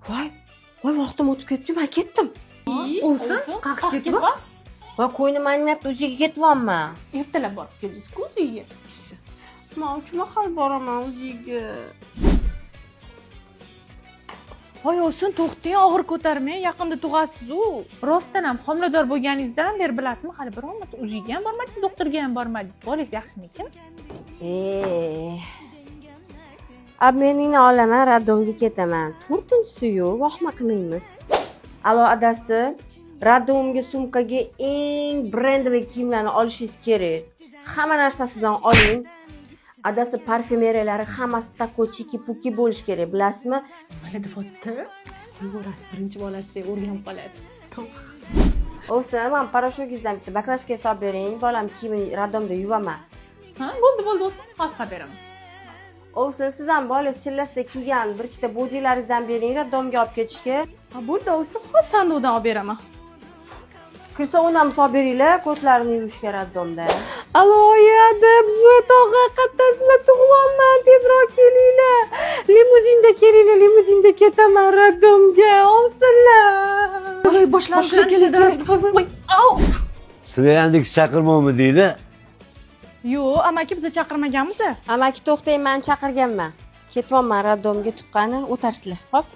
Voy, voy, vaqtim o'tib ketdi, man ketdim. Ovsin, qayerga ketyapsiz? Voy, ko'nglim ayniyapti, uziga ketyapman. Ertalab borib keldingiz-ku uziga. Man uch mahal boraman uziga. Voy, ovsin, to'xtang, og'ir ko'tarmang, yaqinda tug'asiz-u. Rostdan ham homilador bo'lganingizdan beri, bilasizmi, hali biron marta uziga ham bormadingiz, doktorga ham bormadingiz. Bolangiz yaxshimikin? Обмен ingni olaman, роддом ga ketaman. To'rtinchisi yo'q, vahima qilmaymiz. Alo, adasi, роддом ga sumkaga eng брендовый kiyimlarni olishingiz kerak. Hamma narsasidan oling. Adasi, parfyumeriyalari hammasi такой чики-пуки bo'lishi kerak, bilasizmi? Nima deyapti? Qo'yaverasiz, birinchi bolasidek o'rganib qoladi. Ovsin, man порошок ingizdan bitta баклажка solib bering, bolam kiyimini роддом da yuvaman. Ha, bo'ldi, bo'ldi, ovsin, hozir qilib beraman. Ovsin, siz ham bolangiz chillasida kiygan bir ikkita bodilaringizdan bering роддом ga olib ketishga. Ha, bo'ldi, ovsin, hozir sanduqdan olib beraman. Kirsa, uni ham solib beringlar, ko'tlarini yuvishga роддом da. Alo, oyi, buvi, tog'a, qayerdasizlar? Tug'yapman, tezroq kelinglar. Limuzinda kelinglar, limuzinda ketaman роддом ga. Ovsinlar. Voy, boshlandi. Voy, au. Sizlar chaqirmovmi deydi. Yo'q, amaki, biza chaqirmaganmiz. Amaki, to'xtang, man chaqirganman. Ketyapman роддом ga tuqqani, o'tarsizlar. Hop.